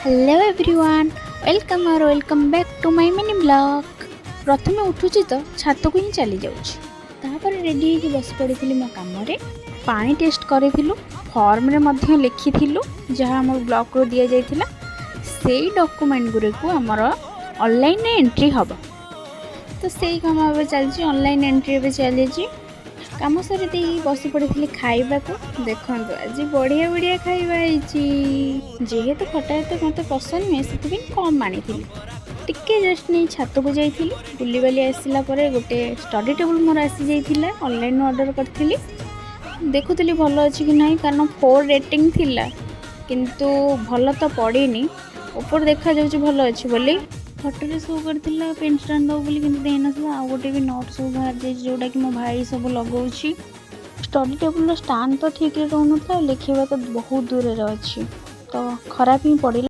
Hello everyone, welcome or welcome back to my mini vlog. ପ୍ରଥମେ ଉଠୁଛି ତ ଛାତକୁ ହିଁ ଚାଲି ଯାଉଛି। ତାପରେ ରେଡ଼ି ହେଇକି ବସି ପଡ଼ିଥିଲି ମୋ କାମରେ। ପାଣି ଟେଷ୍ଟ କରିଥିଲୁ, ଫର୍ମରେ ମଧ୍ୟ ଲେଖିଥିଲୁ। ଯାହା ଆମର ବ୍ଲକରୁ ଦିଆଯାଇଥିଲା, ସେଇ ଡକୁମେଣ୍ଟ ଗୁଡ଼ିକୁ ଆମର ଅନଲାଇନରେ ଏଣ୍ଟ୍ରି ହେବ। ତ ସେଇ କାମ ଏବେ ଚାଲିଛି, ଅନଲାଇନ୍ ଏଣ୍ଟ୍ରି ଏବେ ଚାଲିଛି। କାମ ସାରି ଦେଇ ବସି ପଡ଼ିଥିଲି ଖାଇବାକୁ। ଦେଖନ୍ତୁ, ଆଜି ବଢ଼ିଆ ବଢ଼ିଆ ଖାଇବା ହେଇଛି। ଯେହେତୁ ଖଟା ଏତେ ମୋତେ ପସନ୍ଦ ନୁହେଁ, ସେଥିପାଇଁ କମ୍ ଆଣିଥିଲି। ଟିକେ ଜଷ୍ଟ ନେଇ ଛାତକୁ ଯାଇଥିଲି। ବୁଲିବାଲି ଆସିଲା ପରେ ଗୋଟେ ଷ୍ଟଡ଼ି ଟେବୁଲ୍ ମୋର ଆସିଯାଇଥିଲା, ଅନଲାଇନ୍ରୁ ଅର୍ଡ଼ର କରିଥିଲି। ଦେଖୁଥିଲି ଭଲ ଅଛି କି ନାହିଁ, କାରଣ 4 ରେଟିଂ ଥିଲା, କିନ୍ତୁ ଭଲ ତ ପଡ଼ିନି। ଉପରୁ ଦେଖାଯାଉଛି ଭଲ ଅଛି ବୋଲି। ଫଟୋରେ ଶୋ କରିଥିଲା ପେନ୍ ଷ୍ଟାଣ୍ଡ ଦେବ ବୋଲି, କିନ୍ତୁ ଦେଇନଥିଲା। ଆଉ ଗୋଟେ ବି not ସବୁ ବାହାରି ଯାଇଛି, ଯେଉଁଟାକି ମୋ ଭାଇ ସବୁ ଲଗାଉଛି। ଷ୍ଟଡ଼ି ଟେବୁଲ୍ର ଷ୍ଟାଣ୍ଡ ତ ଠିକ୍ରେ ରହୁନଥିଲା ଆଉ ଲେଖିବା ତ ବହୁତ ଦୂରରେ ଅଛି, ତ ଖରାପ ହିଁ ପଡ଼ିଲା।